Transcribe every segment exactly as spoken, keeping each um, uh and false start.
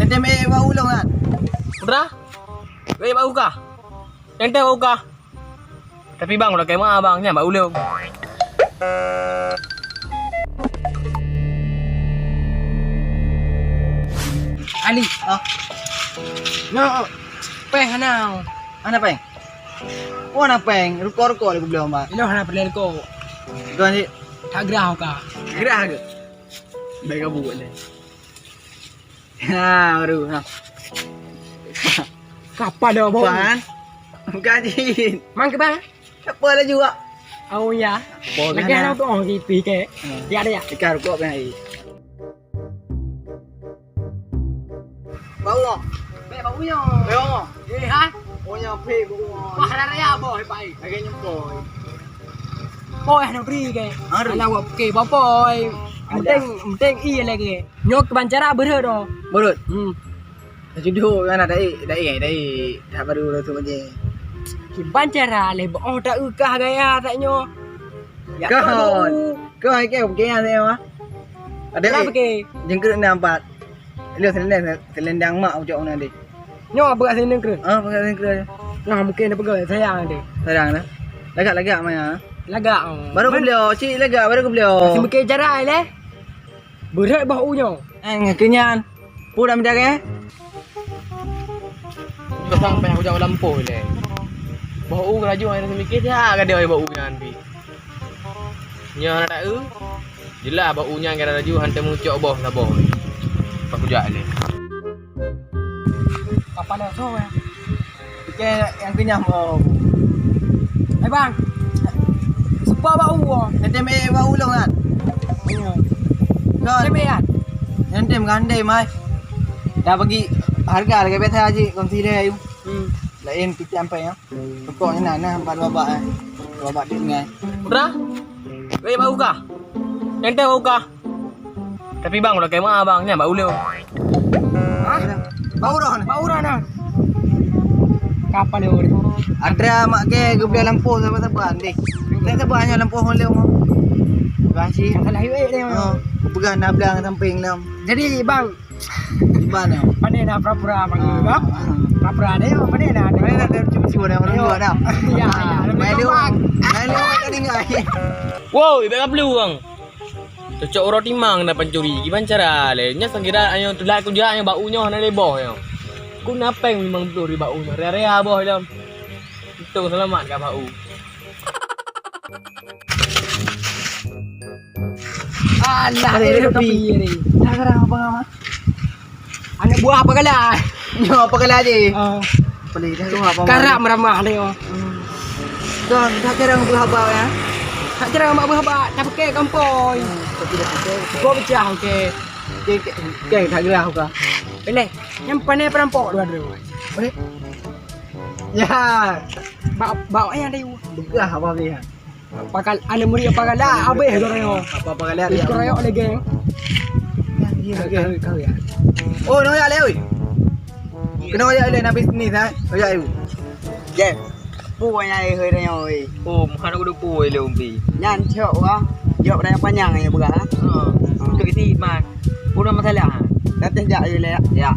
Teuntèe mé bak ulôn kan? Putra? Weh, bak uka. Teuntèe bak uka. Tapi bang, udah kema bang, nyan bak ulôn. Ali, ah. No, pèng hana. Hana pèng? Oh, hana pèng. Rukok-rukok lé kubloe, Mak. Ilôn hana peureulèe rukok. Kau ni tak gerah ka. Gerah ke? Baik kabu buat deh. Ha, baru ha. Kapa dah bau? Pan. Bukan jin. Mang ke bang? Apa laju, Wak? Oh ya. Lagi ada tu orang kipi ke? Hmm. Ya ada ya. Ikan rukok kan ai. Bau. Bek bau nyo. Bau. Eh ha? Oh nyo pek bau. Wah, raya boh pai. Lagi nyempoi. Poi hana bri ke? Alah wak ke bapoi. Penting penting iya lagi. Nyoe keuban cara beureuh doh. Beureuh. Hmm. Tajudoe kan ada eh, dah eh, dah eh. Dah baru tu aja. Keuban cara leh boh tak eukah gaya tak nyoe. Ya, kon. Kon ke bukan ya saya mah. Ada eh. Jengkeuk na empat. Lho selendang selendang mak ucok na deh. Nyoe apa kat sini ke? Ah, apa kat sini ke? Nah, mungkin ada pegang sayang deh. Sayang dah. Lagak-lagak maya. Lagak. Baru ku beliau, cik lagak baru ku beliau. Semakin cara leh. Berat bau nyoe. Eh, keunyan. Pu dah minta ke? Pasang payah kujak lampôh ilèe. Bau laju hana seumiké siat ka dia bau nyan pi. Nyoe hana taeu. Jeulaih bau nyan ka laju han teumu cok boh saboh. Pas kujak ilèe. Apa dah tu ya? Oke, nyang kenyang bau. Eh bang. Sepa bau. Nanti meh bau long kan? Iya. Kan? Nanti meh kan? Nanti mengandai mai. Dah bagi harga lagi biasa aja kongsi dia ayu. Hmm. Lain piti sampai ya. Pokoknya nah nah empat babak eh. Babak dia dengan. Putra? Weh bau kah? Nanti bau kah? Tapi bang udah kema bang nyan bak ulôn. Hah? Bak uroe nah. Bak uroe nah. Kapal dia uroe. Ada mak ke geubeli lampôh saban-saban deh. Saya saban hanya lampôh ulôn. Kasih. Salah hiwek dia. Oh, pegang nablang samping dalam. Jadi bang, gimana? Pandai dah pura-pura bang. Ah. Pura-pura dia, pandai dah. Pandai dah, dia cuba-cuba dah orang dua dah. Ya, ya. Main lu. Main lu tadi enggak? Wow, ibarat kapal bang. Cocok uroe timang na pancuri, kiban cara lé. Nya sangkira ayo tulak kujak ayo bak u nyoe na lé boh nyoe. Ku na pèng limong ploh ribak u nyoe, ria-ria boh lom. Untung selamat ka bak u. Alah, ada kopi ni. Dah sekarang apa ngama? Aneuk buah apa galak? Nyoe apa galak je? Ah. Boleh dah tu apa? Karap meramah dia. Hmm. Kan tak kira buah apa ya? Tak kira mak buah apa, tak pakai kompoi. Hmm, tapi dah pakai. Kau pecah okey. Okey, okey, okey, tak kira apa. Boleh. Yang pandai perampok dua dua. Boleh. Ya. Bak bak yang ada. Begah apa dia? Pakal, aneuk murit pakala, habéh keroyok. Apa pakala dia? Keroyok lagi. Iya, iya, iya. Oh, noyak lé, oi. Kena oyak lé, na bisnis, ha? Oyak, oi. Jeh. Pu nyai hei nyoe, oi. Oh, muka nak kudu pu lé umpi. Nyan cok wah. Jok raya panjang ya buka, ha? Ha. Tu kiti man. Pun masalah. Datang jak je lé, ya. Ya.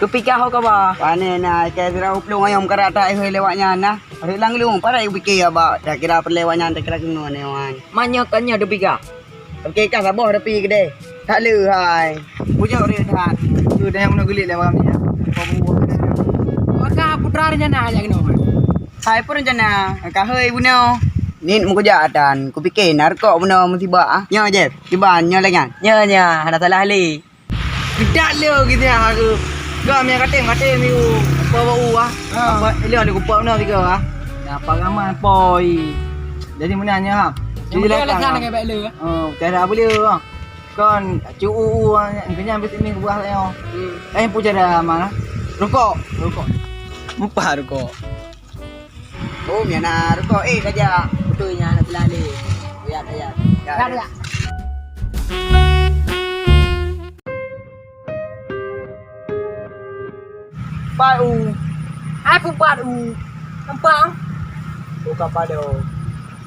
Keu pih ka ho kaba? Pane na ikai sirah u plueng ayom karat that ihôi lewat nyan na. Adak lam geulueng parai kupike haba, takira peureulèe awak nyan takira keunoe nyoe. Meunyoe kon nyoe teupiga. Oke ka saboh tapi keudeh. Tak leuhai. Bujok raya that. Tu dah nyang meunoe geuliet lé awak nyan. Maka putra rencana jak keunoe. Hai pun rencana. Ka hôi bunoe. Nit meukujak atan. Kupike na rukok bunoe musibah ah. Nyoe Jeb. Kiban nyoe lagèe nyan. Nyoe nyoe hana salah lé. Geudak lé geusiak aku. Gam nyang katem-katem ibu. Apa bak u ah? Ha. Apa ilok lé kupok na tiga ah. Apa ramai poi. Jadi meunan nyoe ha. Jadi lekan. Kan ngai bak lé. Oh, cara apa lé ah? Kon cu u u ah, kenyang bisnis buah saya. Hmm. Eh, pu cara mana? Rukok, rukok. Empat rukok. Oh, nyan na rukok. Eh, ka jak. Beutôi nyan na seulalé. Ayat, ayat. Jak, jak. Pat u. Aku pat u. Nampak? Bukan pada u.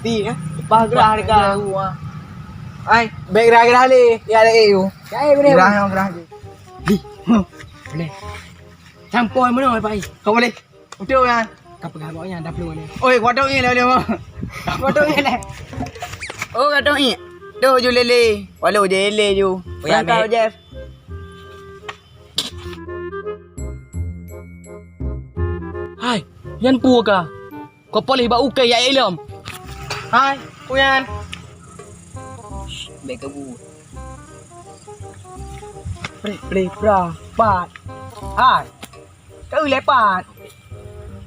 Di, eh? Lepas gerah dekat. Ai, baik gerah-gerah lé. Ya, ada eh u. Ya, eh, boleh. Gerah, gerah je. Boleh. Campur mana, Pak? Kau boleh. Betul kan? Kau pegang awak nyan, dah peluh ni. Oi, kau tahu ni lah dia. Kau tahu ni lah. Oh, kau tahu ni. Tu ju lele. Walau je lele ju. Pegang kau, Jeff. Hai, nyan peue ka? Kau poleh bak ukai ya ilom. Hai, peue nyan? Bèk keu bu. Preh, preh, pra, pat. Hai. Kau lepat.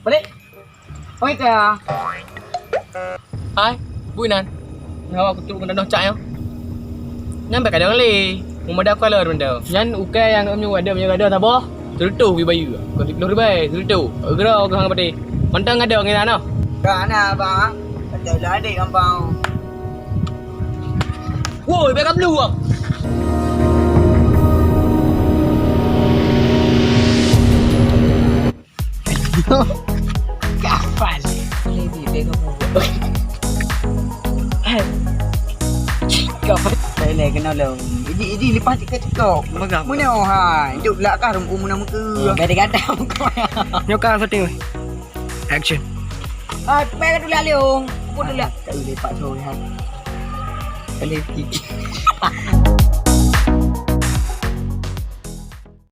Balik. Oi ka. Hai, bui nan. Nyawa kutuk kena noh cak nyoe. Nyan bèk kadang lé. Meumada kolor mantong. Nyan ukai nyang meunyoe ada, meunyoe ada saboh. Seureutôh bui bayeue. Kau siplôh ribèe, seureutôh. Geura kau hang patéh. Mantong ada ngiran noh. Ka na, Bang. Ada lah adik gampang. Woi, bèk kablu ah. Kapal. Ini di bego. Kapal. Saya kena lo. Ini ini lepas tiket kau. Mana ha? Hidup lah kah rumpu mana muka. Beda kata muka. Nyoka syuting. Action. Ah, payah dulu Aliung. Pun dulu. Tak boleh pak sore ha. Kali tiga.